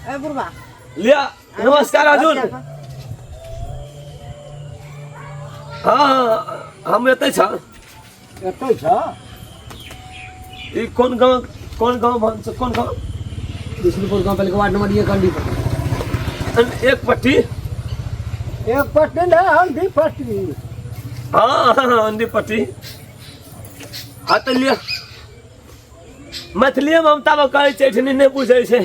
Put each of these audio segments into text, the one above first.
ए बुढ़बा लिया नमस्कार हजुर। हाँ, हम एतै छ। एतै छ। ई कोन गाँव, कोन गाँव भन्छ, कोन गाँव? विष्णुपुर गाँव पालिका वार्ड नम्बर 1 अंडी पट्टी। एक पट्टी? एक पट्टी नहीं, अंडी पट्टी। हाँ, हाँ, अंडी पट्टी। हाँ तो लिया मैथिलीमे हम ताबे कहै छियै, एहिठिनी नहि बुझै छै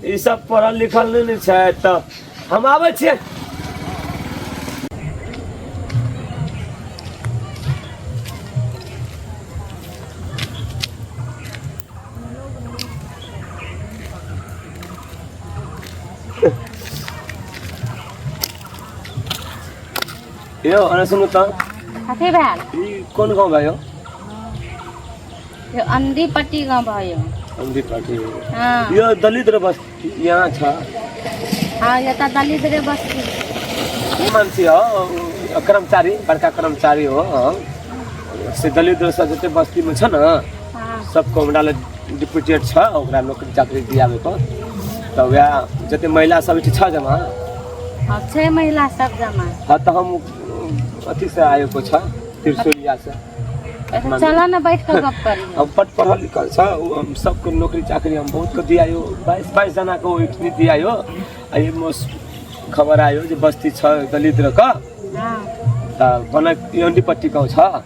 ई सब, पढ़ल लिखल नहि ने छै, तऽ हम आबै छियै। यौ अरे सुनू तऽ। कथी भेल? ई कोन गाँव भाइ यौ? यो अंधी पट्टी गाँव भयो। अंधी पट्टी? हाँ। यो दलित रे बस्ती यहाँ छ? हाँ, ये त दलित रे बस्ती। मान्छे हो, कर्मचारी, बड़का कर्मचारी हो। हाँ। से दलित सब जते बस्ती में छ न, सबको हमरा लग डिप्यूटेड छ, ओकरा नौकरी चाकरी दियाबे को, तऽ वएह जते महिला सब छ जमा। हाँ, छै महिला सब जमा। हाँ, तऽ हम अथी से आयो को छ, त्रिशूलिया से। चलो ना, बैठ के गप करी। हम पट पढ़ल लिखल छ, उ हम सबके नौकरी चाकरी हम बहुत के दियायो, 22 22 जना के ओहिठनी दियायो। आ ई मोस खबर आयो जे बस्ती छ दलित र क। तऽ बनक पट्टी गाँव छ,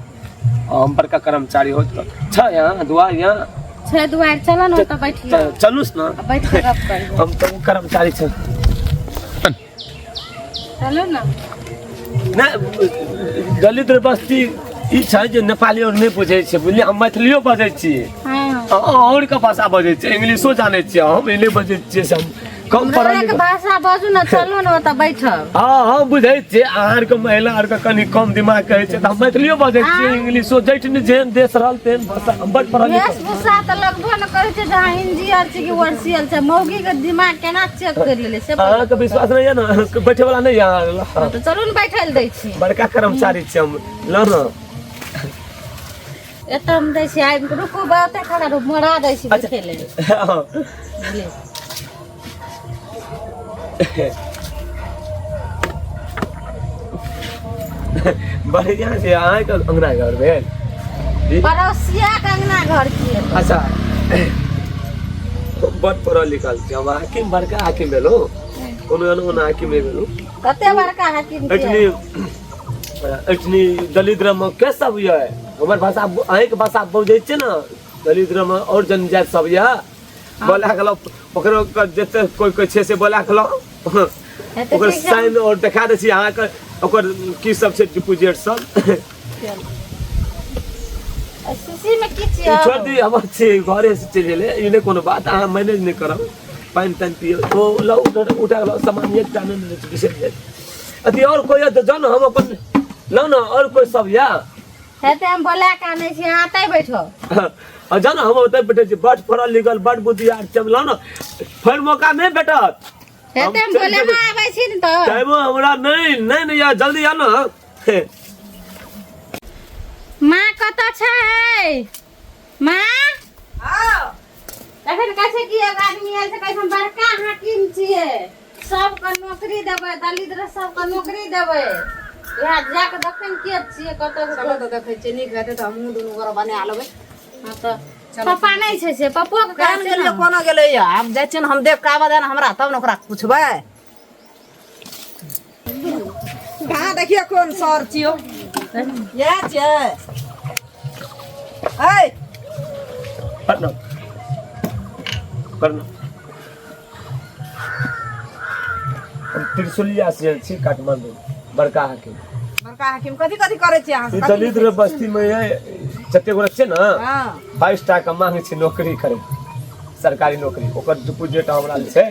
हम बड़का कर्मचारी हो त छ यहाँ दुआर यहाँ? छै दुआर, चलो ना ओतऽ बैठियो। तऽ चलूस न। बैठ के गप करी। हम तऽ उ कर्मचारी छ। चलो ना। नहि, दलित बस्ती ई छै जे नेपाली आओर नहि बुझै छै, बुझलियै? हम मैथिलियो बजै छियै। आओर के भाषा बजै छियै, इंग्लिशो जानै छियै, हम ई नहि बजै छियै से हम कम पढ़ल हमरा के लिखल। भाषा बाजू ना, चलो ना ओतऽ बैठब। हँ हँ, बुझै छियै, अहाँ आरके महिला आरके कनि कम दिमाग कहै छै, तऽ हम मैथिलियो बजै छियै, इंग्लिशो, जैठनी जेहन देश रहल तेहन भाषा। हम बड पढ़ल लिखल। वेशभूषा तऽ लगबो न करै छै जहाँ इंजीनियर छै कि वर्सियल छै। मौगी के दिमाग केना चेक कर लेले से। अहाँके विश्वास नहि यऽ ने, बैठे वाला नहि यऽ? हँ, तऽ चलू ने, बैठे लए दै छी। बड़का कर्मचारी छियै हम, ल न। एतऽ हम दै छी, आबि कऽ रुकू, ओतऽ खड़ा रहू, मोड़ा दै छी बैठे लए। बुझलियै? बढ़िआँ छै। अहाँके अङ्गना घर भेल जी? पड़ोसिया के अंगना घर की। अच्छा, बड पढ़ल लिखल छी हम, हाकिम, बड़का हाकिम भेलहुँ, कोनो एहन ओना हाकिम नहि भेलहुँ। कते बड़का हाकिम छियै? एठनी एठनी दलिद्रमे के सब यऽ? हमर भाषा, अहीँके भाषा बजै छियै ने, दलिद्रमे आओर जनजाति सब यऽ, बोला के लाउ ओकरो के, जते कोइ कोइ छै से बोला के लाउ। हेतै। ओकर ठीक छै। साइन और देखा दै छी अहाँके, ओकर की सब छै डिपोजिट सब। शीशी में की छियै? ई छोड़ दी, हमर छी, घरे से चलि गेलै, ई नहि कोनो बात, अहाँ मैनेज नहि करब। पानि तानि पियौ, ओ लाउ, उठा उठा के लाउ सामान, एकटा नहि लेने छी, बिसरि जाइ अथी। आओर कोइ यऽ तऽ जाउ ने, हम अपन लाउ ने, आओर कोइ सब यऽ? हेतै, हम बोला के आनै छी, अहाँ एतै बैठो। आ जाउ ने, हम ओतऽ बैठे छी। बड पढ़ल लिखल, बड बुद्धियार छी हम, लाउ ने, फेर मौका नहि भेटत। हेतै, हम बोले ना आबै छी ने तऽ। टाइमो हमरा नहि नहि नहि यऽ, जल्दी आउ ने। माँ कतऽ छै माँ? तखन कहै छै कि एगो आदमी आयल छै, कहै छै हम बड़का हाकिम छियै, सबके नौकरी देबै, दलित सबके नौकरी देबै। इएह जाके देखै ने के छियै, कतऽ। चलो तऽ देखै छियै, नीक हेतै तऽ हमहूँ दुनू गोरा बना लेबै। हँ, तऽ पप्पा नहि छै से पप्पो के केहन कहै छै गेलियै? ने। कोना गेलै? आब जाइ छियै ने हम, देख कऽ आबऽ दे ने हमरा, तब ने ओकरा पुछबै। कहाँ देखियौ कोन सर छियौ? इएह छियै? ऐ। प्रणाम, प्रणाम। हम त्रिशूलिया से आयल छी, काठमांडू, बड़का हाकिम। बड़का हाकिम, कथी कथी करै छियै अहाँ ई सब? दलित रे बस्ती में ये जते गोरा छै ने, 22 टाका मांगे छै नौकरी करे, सरकारी नौकरी, ओकर डिपोजिट हमरा जे छै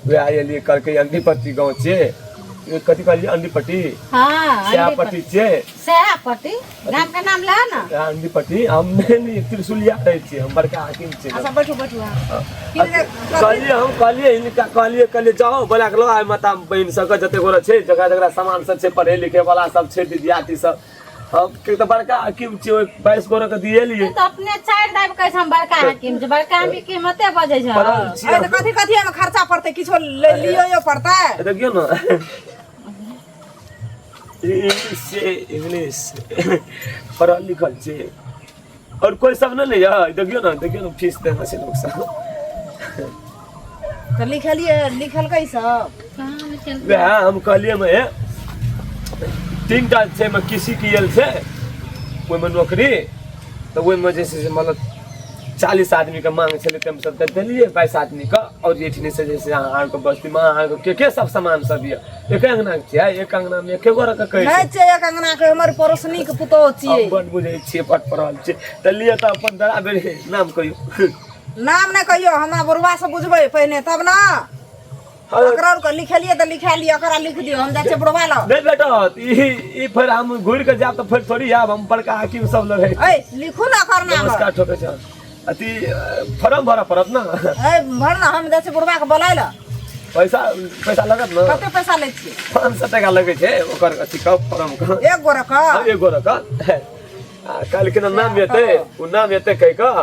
वएह एलियै करके। अंडीपट्टी गाँव छियै, ई कथी कहलियै, अंडीपट्टी? हँ। सयापट्टी छियै। सयापट्टी गाम के नाम लऽ ने। अंडीपट्टी। हम नहि नहि, त्रिशूलिया रहै छियै, हम बड़का हाकिम छियै। अच्छा, बैठू बैठू अहाँ। कहलियै, हम कहलियै हिनका, कहलियै कहलियै जाओ बोला के लो आइ माता बहिन सबके, जते गोरा छै, जकरा जकरा सामान सब छै, पढ़े लिखे वाला सब छै, विद्यार्थी सब। हम के तऽ बड़का हकीम छियै, ओहि 22 गोरे के दिएलियै। तू तऽ अपने चारि दाबि कहै छै हम बड़का हकीम छै, बड़का हम कीमते बजै छै। पढ़ल छियै। अरे तऽ कथी कथी एहिमे खर्चा पड़तै? किछो लियो पड़तै? देखियौ ने, इंग्लिश छै, इंग्लिश पढ़ल लिखल छै और कोई सब नहि ने यऽ। देखियौ ने, देखियौ ने, फीस देना छै लोक सब। तऽ लिखलियै, लिखलकै सब? कहाँ लिखल? वएह हम कहलियै, मे तीन टा छै, मे कृषि के आयल छै ओहिमे नौकरी, तऽ ओहिमे जे छै से मतलब 40 आदमीके मांग छलै, तऽ हमसब तऽ देलियै 22 आदमीके। आओर एहिठिन से जे छै अहाँके बस्तीमे अहाँके के के सब सामान सब यऽ? एक अङ्गना छियै, एक अङ्गनामे एके गोरेके कहै नहि छै। छै एक अंगना के, हमर पड़ोसनी के पुतोह छियै। हम बड बुझै छियै, बड पढ़ल छियै। तऽ लिअ तऽ अपन बराबर नाम कहियौ। नाम नहि कहियौ, हमरा बुढ़वा से बुझबै पहिने तब ने। ओकरा आरके लिखेलियै तऽ लिखा लिअ, ओकरा लिख दियौ, हम जाइ छियै बुढ़वा लग। नहि भेटत ई ई फेर हम घुरि कऽ जायब तऽ फेर थोड़ी आयब, हम बड़का हाकिम सब लग रहै। ऐ लिखू ने ओकर नाम। नमस्कार ठोकै छै। अथी फॉर्म भरऽ पड़त ने? ऐ भर ने, हम जाइ छियै बुढ़वा के बोलाय लए। पैसा पैसा लगत ने? कते पैसा लै छियै? 500 टका लगै छै ओकर अथी के फॉर्म के। एक गोरे के? हाँ, एक गोरे के। आ काल्हि केना नाम एतै, ओ नाम एतै कहि कऽ।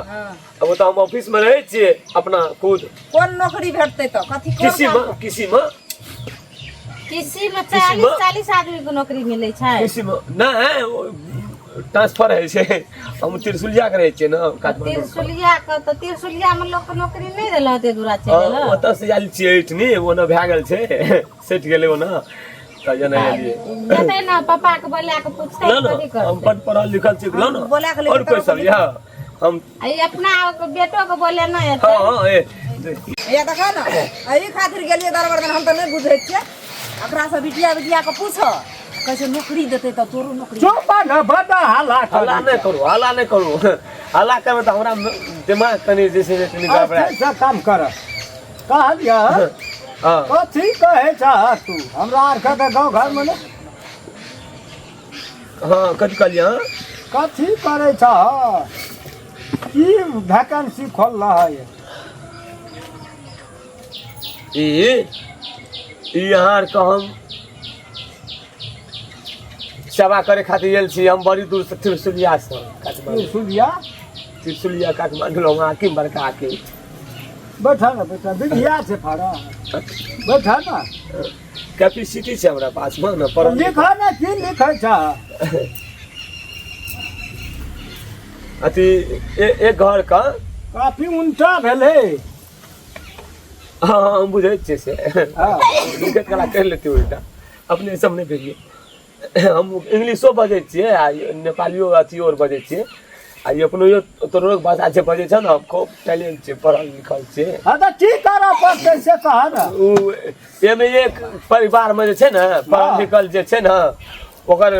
अब ओ तऽ हम ऑफिस मे रहै छियै अपना खुद। कोन नौकरी भेटतै तऽ कथी कोन कृषि काम? मे, कृषि मे। कृषि में 40 40 आदमी के नौकरी मिलै छै। कृषि मे नहि, ट्रांसफर होइ छै। हम त्रिशुलिया के रहै छियै ने काठमांडू। त्रिशुलिया के तऽ त्रिशुलिया में लोक के नौकरी नहि देल होते, दूरा चलि गेल। ओतऽ से आयल छियै एहिठिनी, ओना भए गेल छै, सटि गेलै ओना, तऽ जेना एलियै। जेतै ने पापा के बोला के पूछतै। ना ना कथी हम करतै? बड पढ़ल लिखल छी, ना ना। बोला के और कोई सब यऽ हम आ ई अपना बेटो के बोले नहि हेतै। हँ हँ, ए या देखा ने, एहि खातिर गेलियै दरबर, हम तऽ नहि बुझै छियै। ओकरा से बिटिया बिटिया के पूछ, कहै छै नौकरी देतै तऽ तोरो नौकरी। चुप न, बड हल्ला। हल्ला नहि करू, हल्ला नहि करू। हल्ला करबै तऽ हमरा दिमाग कनि जे छै से कनि गड़बड़ा। से काम कर कहलियै। हँ। कथी कहै छह तू? हमरा आरके तऽ गाँव घरमे ने। हँ, कथी कहलियै अहाँ? कथी करै छह? की वैकेंसी खोलल है? ई ई अहाँ आरके हम सेवा करे खातिर आयल छी। हम बड़ी दूर से, त्रिशुलिया से, काठमांडू। सुनिया। त्रिशुलिया काठमांडू, हम हाकिम, बड़का हाकिम। बैठा ने, बैठा, बिधिया छै फड़ा, बैठा ने। कैपेसिटी छै हमरा पास मे ने पढ़ल। लिख ने, की लिखै छह? अथी एक घर का काफी उनटा भेलै। हँ, हम बुझै छियै से। हँ। लिखैत कला करि लेतै उल्टा, अपने सब नहि भेलियै। हम इंग्लिशो बजै छियै आ नेपालियो अथियो आर बजै छियै आ ई अपनो तोरो भाषा छै, बजै छै ने। हम खूब टैलेंट छै, पढ़ल लिखल छियै। हँ, तऽ की करऽ पड़तै से कह ने। ओ एहिमे एक परिवारमे जे छै ने पढ़ल लिखल जे छै ने, ओकर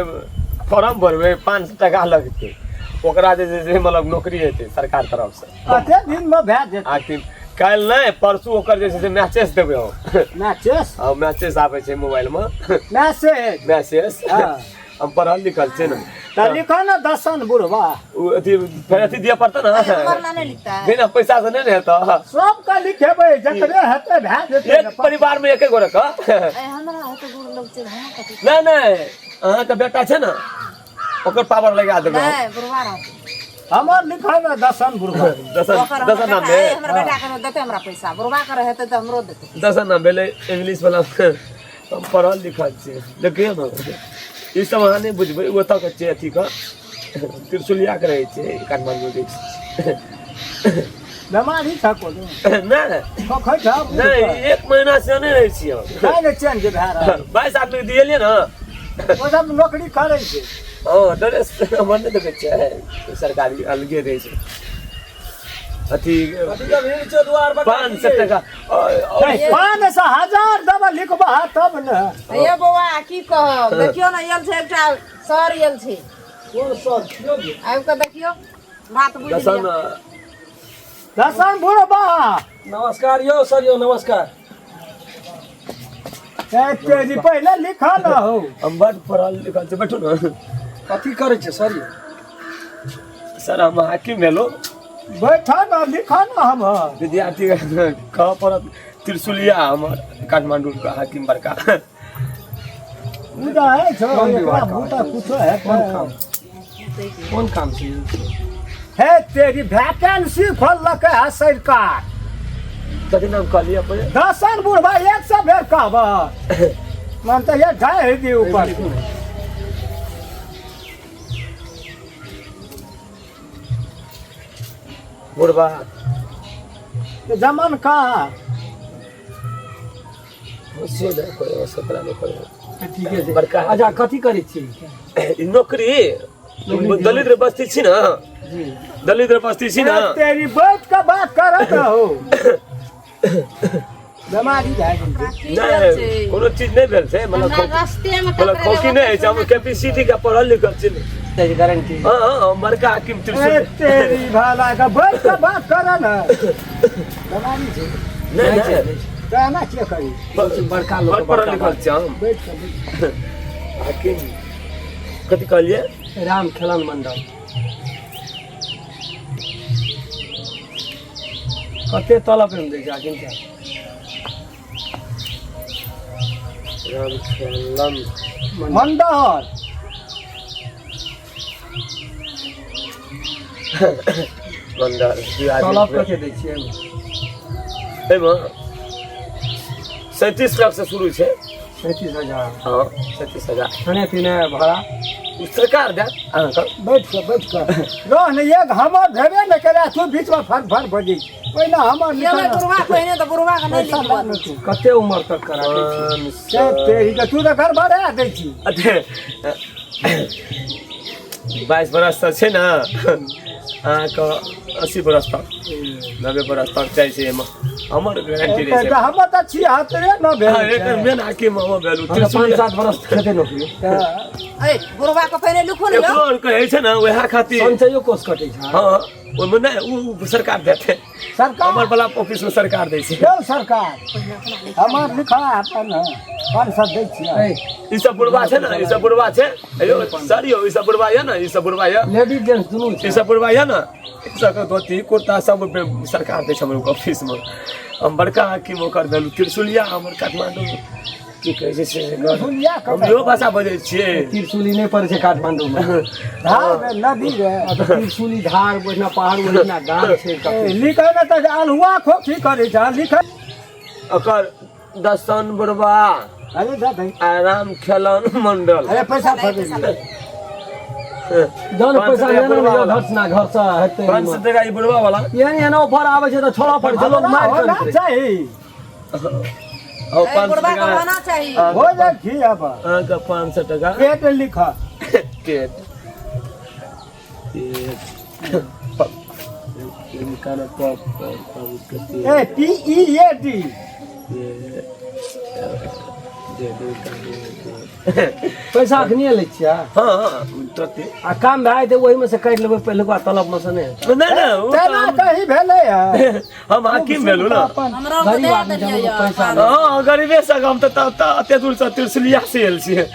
फॉर्म भरबै, 500 टका लगतै। ओकरा जे छै से मतलब नौकरी हेतै सरकार तरफसँ। कते दिनमे भए जेतै? आखिर काल्हि नहि, परसू ओकर जे छै से मैसेज देबै हम। मैचेस? हँ, मैसेज आबै छै मोबाइलमे। मैसेज। मैसेज। हँ। हम पढ़ल लिखल छै ने। तऽ लिख ने दसन बुढ़वा। ओ अथी फेर अथी दिअ पड़तै ने। हमर ना नहि लिखता है। बिना पैसा से नहि ने हेतौ। सबके लिखेबै, जकरे हेतै भए जेतै। एक परिवार मे एके गोरे के। ए हमरा होते गुड़ लोग छै, हमरा कथी? नहि नहि, अहाँके बेटा छै ने, ओकर पावर लगा देबै हम। नहि, बुढ़वा रहतै। हमर लिखल ने दसन बुढ़वा। दसन ओकर हमर दसन नाम बेटा, ए, भेल। हमर बेटा के देतै हमरा पैसा, बुढ़वा के हेतै तऽ हमरो देतै। दसन नाम भेलै इंग्लिश वाला। हम पढ़ल लिखल छियै, देखियौ ने, ई सब अहाँ नहि बुझबै। ओतऽ के छियै, अथीके त्रिशुलियाके रहै छियै काठमाण्डू दिस। बेमारी छ कोनो? नहि। खखै छ? नहि, एक महीना से नहि रहै छियै हम। नहि ने, चेंज भए रहल। 22 आदमीके दिएलियै ने। ओ सब नौकरी करै छै। हँ, ड्रेस हमर नहि देखै छियै, सरकारी अलगे रहै छै। अथी 500 टका। 500 हजार देबै, लिखबह तब ने। हे बौआ, की कहब, देखियौ ने, आयल छै एकटा सर आयल छै। कोन सर छियौ? आबि कऽ देखियौ, बात बुझि दसन लिअ। दसन बुढ़बा। नमस्कार यौ सर, यौ नमस्कार। ए तेजी, पहिले लिखऽ न हौ। हम बड पढ़ल लिखल छै, बैठू ने। कथी करै छै सर यौ? सर, हम हाकिम भेलहुँ। बैठ न, लिखऽ न हमर। विद्यार्थी कहऽ पड़त, त्रिशुलिया हमर, काठमाण्डूके हाकिम बड़का। पूजा है छौ। कोन एकरा विभाग का? भूता कुछो है। कोन काम? हेतै की कोन काम छै हे तेरी वैकेंसी खोललकै है सरकार। कथी नाम कहलियै अपने? दसन बुढ़बा एक सौ बेर कहब मन तऽ ये ढाई दी ऊपर। बुढ़बा जमन का से नहि कोइ सपना नहि कोइ ठीके छै। बड़का अच्छा, कथी करै छी? ई नौकरी दलित बस्ती छी ना, जी दलित बस्ती छी ना। तेरी बैठ के बात करत रहो, बेमारी भए गेल छै। की भेल नहि छै? कोनो चीज नहि भेल छै, मतलब हमरा रस्ते में मतलब खोखी नहि होइ छै। हम कैपेसिटी के पढ़ल लिखल छी ने। गारंटी? हँ हँ, हम बड़का हाकिम ए त्रिशूल। तेरी भला के बैठ के बात कर न, बेमारी छै। नहि नहि, तऽ एना के करी? बड़का लोक बड़ पढ़ल लिखल छी हम। बैठ के बैठ। हाकिम कथी कहलियै? राम खेलन मंडल। कते तलब एम दै छै हाकिम साहब? राम खेलन मंडल मंडल तलब कते दै छियै? एहिमे 37 लाख से शुरू छै। 37,000? हँ, 37,000। खाने पीने भाड़ा? ओ सरकार देत अहाँके। बैठ के बैठ के रह ने, एक हमर भेबे ने करे, तू बीच में फर फर बजी। पहिने हमर गेलै लिखल बुढ़वा पहिने तऽ बुढ़वा के नहि पैसा लिखबऽ लए ने तू। कते उम्र तक करा दै छियै? पाँच से सए तेरी के तू तऽ गड़बड़ा दै छी। अथे 22 बरस तक छै ने, अहाँके 80 बरस तक, 90 बरस तक जाइ छै। एहिमे हमर गारंटी रहै छै। तऽ हमर तऽ 76 न भेल हँ, एकर छै। मेन हाकिम हम भेलहुँ। हम तऽ 5-7 बरस खेतै नौकरी। तऽ ए बुढ़वा के पहिने लिखू ने यौ। एकरो आर कहै छै ने, वएह खातिर संचयो कोष कटै छै? हँ, ओहिमे नहि, ओ सरकार देतै। सरकार हमर वाला ऑफिसमे सरकार दै छै। यौ सरकार, हमर लिखा अपन 500 दै छियै। ए, ई सब बुढ़वा छै ने, ई सब बुढ़वा छै यौ सर, यौ ई सब बुढ़वा यऽ ने, ई सब बुढ़वा यऽ। लेडीज जेंट्स दुनू ई छै? सब बुढ़वा यऽ ने, ई सबके धोती कुर्ता सब सरकार दै छै। हमर ऑफिसमे हम बड़का हाकिम ओकर भेलहुँ, त्रिशूलिया हमर काठमाण्डू की कहै छै से त्रिशूलिया हम इहो भाषा बजै छियै। त्रिशूली नहि पड़ै छै काठमाण्डू मे? धार रे, नदी रे। आ तऽ त्रिशूली धार ओहिना, पहाड़ ओहिना, गाम छै कते। लिखै ने तऽ अल्हुआ खोखी करै छै लिखै। ओकर दसन बुढ़वा अरे जा दही। आ राम खेलन मंडल। अरे पैसा फटे जहन 500 पैसा टाका नहि बुढ़वा ने वाला। घर से ना घर से हेतै। 500 टका ई बुढ़वा वाला। एहन एहन ऑफर आबै छै तऽ छोड़ऽ पड़ै छै, लोक मारि होना करै छै। चाही। हो ए 500 बुढ़वा के टका होना चाही। हो जाइ छी अब। अहाँके 500 टका। पेट लिख। पेट पेट निकालो प प A P E A D. पैसा अखनिए लै छियै? हँ हँ, तुरते। आ काम भए जेतै ओहिमे से काटि लेबै, पहिलुका तलब मे से नहि हेतै? नहि नहि, ओ तऽ तेना कही भेलै है। हम हाकिम भेलहुँ ने। हमरा तऽ गरीब दए आदमी छै, देलियै हमरो यऽ। पैसा नहि। हँ, गरीबे से हम तऽ तऽ एते दूर से त्रिशूलिया से आयल छियै।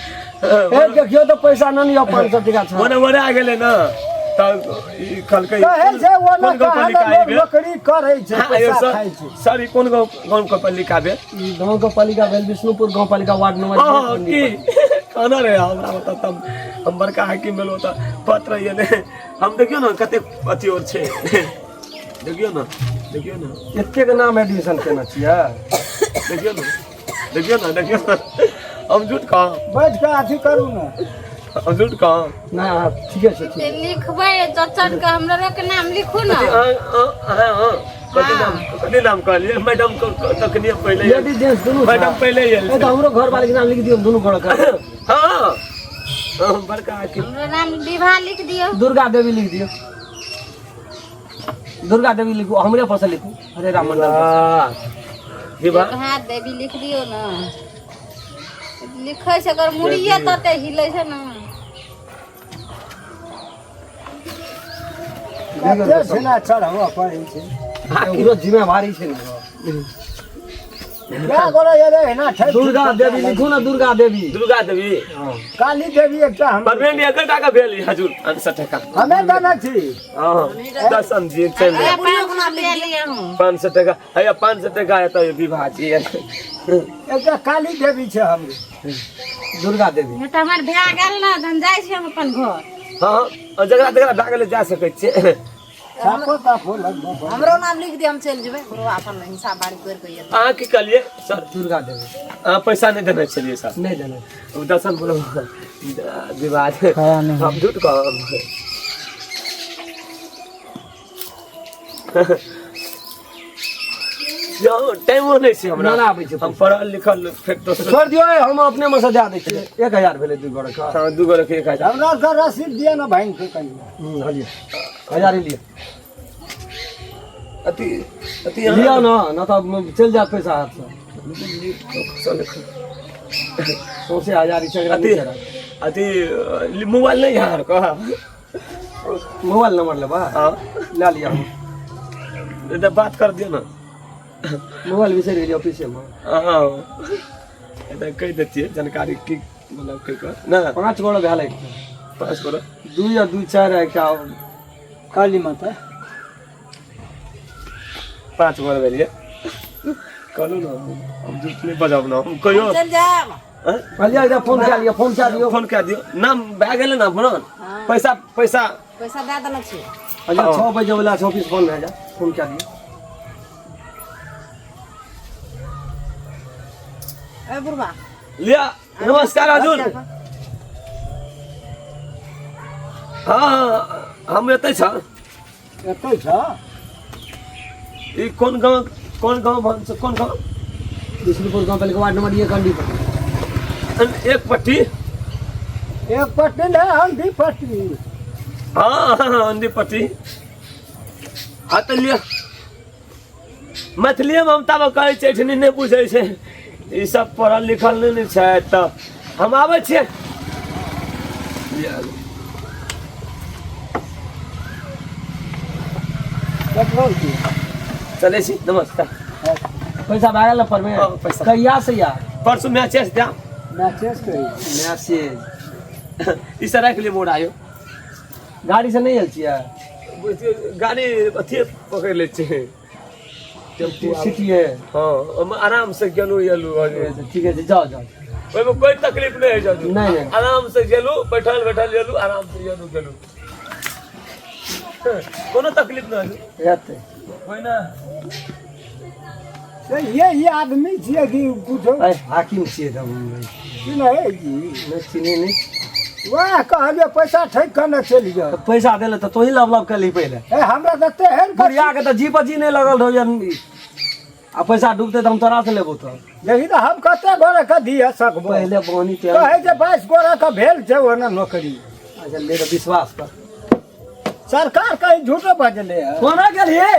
ए देखियौ तऽ पैसा नहि लिअ, 500 टका छै। ओने ओरा गेलै ने तऽ ई कहलकै कहै छै ओना कोन गाँव कहाँ पल्लिका लोग भेल? नौकरी करै छै, हाँ, यौ पैसा सर, खाइ छै। सर ई कोन गाँव गाँव के पल्लिका भेल? ई गाँव के पालिका भेल विष्णुपुर गाँव पालिका, वार्ड नंबर हँ 1। की कहना रे हमरा ओतऽ तब हम बड़का हाकिम भेलहुँ तऽ पत्र ये ने हम देखियौ ने कतेक अथी और छै, देखियौ ने, देखियौ ने। एतेक नाम एडमिशन केने छियै? देखियौ ने, देखियौ ने, देखियौ ने, हम झूठ कहब? बैठ के अथी करू ने। हम झूठ कहब? नहि, अहाँ ठीके छै, ठीक। से लिखबै चचर के हमरो के नाम लिखू ने। अहाँ अहाँ कथी नाम, कथी नाम कहलियै मैडम? तखनी पहिले लेडीज जेंट्स दुनू छै। मैडम पहिले आयल। ए तऽ हमरो घर वाले के नाम लिख दियौ, दुनू गोड़ के। हँ हँ, बड़का हाकिम। हमरो नाम विवाह लिख दियौ। दुर्गा देवी लिख दियौ, दुर्गा देवी लिखू, हमरे पर से लिखू, हरे राम मंडल पर। वाह विवाह विवाह देवी लिख दियौ ने। लिखै छै ओकर मुड़िए तते हिलै छै ने। कते छिना चढ़ाव पड़ै छै। ओकरो जिम्मेवारी छै ने। क्या गोरा एलै एना छै। दुर्गा देवी लिखू ने, दुर्गा देवी। दुर्गा देवी। हँ। काली देवी एकटा हम। परमेंट एक टाका भेल हजुर, 500 टका। हमे देने छी। हँ, दसम जी चलि। 500 रुपया लिए हूँ। 500 टका हैया, 500 टका एतऽ विवाह छी। एकटा काली देवी छै हमरे। दुर्गा देवी। तऽ हमर भए गेल ने, तऽ हम जाइ छी हम अपन घर। हँ हँ, जकरा जकरा भए गेलै जा सकै छियै। साफो साफो लगभग। हमरो नाम लिख दे, हम चलि जेबै बुढ़वा अपन हिसाब बारी करि कऽ एतै। अहाँ की कहलियै सर? दुर्गा देवी। अहाँ पैसा नहि देने छलियै सर? नहि देने। ओ दर्शन बोलो विवाद हम झूठ कहब? यौ टाइमो नहि छै हमरा। ना आबै छै। हम पढ़ल लिखल फेर दोसर छोड़ि दियौ, हम अपने मे से दए दै छियै। 1000 भेलै दू गोरे के। हँ, दू गोरे के 1000। हमरा सबके रसीद दिअ ने भाँगि के कनि। हलियै हजार ही लिअ। अथी अथी लिअ ने, न तऽ चलि जायत पैसा हाथसँ। सौंसे हजार ही चकरा अथी नहि चढ़त। अथी मोबाइल नहि यहाँ कह। मोबाइल नंबर लेबा? हँ। लए लिअ। हम तऽ बात कर दियौ ने। मोबाइल बिसरि गेलियै ऑफिसेमे। हँ, तऽ कहि दैतियै जानकारी की मतलब की कर ने। 5 गोरे भेल एक। 5 गोरे। 2 आ 2 4 एकटा काली माता। 5 गोरे भेलियै। कहलहुँ ने हम झूठ नहि बजब ने, हम कहियो चलि जायब। आँय? कहलियै एकटा फोन कए लिअ, फोन कए दियौ। फोन कए दियौ। नाम भए गेलै ने अपना? पैसा पैसा पैसा दए देने छियै। अच्छा, 6 बजे वला छै, ऑफिस बंद भए जायत। फोन कए दियौ। ए बुढ़वा लिअ। नमस्कार हजुर। हँ, हम एतै छ। एतै छ। ई कोन गाँव, कोन गाँव भन कोन गाँव? विष्णुपुर गाँव पहले, वार्ड नंबर 1, अंडी पर। एक पट्टी। एक पट्टी नहि, हम भी पट्टी। हाँ हाँ, अंडी पट्टी। हाँ तऽ लिअ, मैथिलीएमे हम ताबे कहै छियै, एहिठिनी नहि बुझै छै ई सब, पढ़ल लिखल नहि ने छै। तऽ हम आबै छियै। लिअ। पेट्रोल की चलै छी, नमस्कार। पैसा भए गेल ने परमे? हँ, पैसा। कहिया से यार? परसू मैचेस देब। मैसेज करी। मैसेज। ई सब राखि लिअ मोड़ आयो। गाड़ी से नहि आयल छियै? गाड़ी अथिए पकड़ि लै छियै। टेम्पू सिटिए। हँ, ओहिमे आराम से गेलहुँ एलहुँ हजूर। ठीके छै, जाउ जाउ। ओहिमे कोइ तकलीफ नहि होइ छै हजूर। नहि, नहि। आराम से गेलहुँ, बैठल बैठल गेलहुँ, आराम से गेलहुँ गेलहुँ, कोनो तकलीफ नहि हजूर। हेतै। कोइ ना। से ये ये आदमी छियै कि कुछो? अरे हाकिम छियै तब। की नहि जी? नहि चिन्है नहि। वएह कहलियै, पैसा ठकि कऽ ने चलि जाउ। तऽ पैसा देले तऽ तोही लब लब केलही पहिले। ए हमरा तऽ तेहन बुढ़िया के तऽ जी पर जी नहि लगल रहौ आ पैसा डूबतै तऽ हम तोरा से लेबो तऽ। देखी तऽ हम कते गोरे के दिअ सकबो? पहिले बोनी ते कहै छै 22 गोरे के भेल छै ओना नौकरी। अच्छा, ले तऽ विश्वास कर। सरकार कहीं झूठो बजले है। कोना गेलही?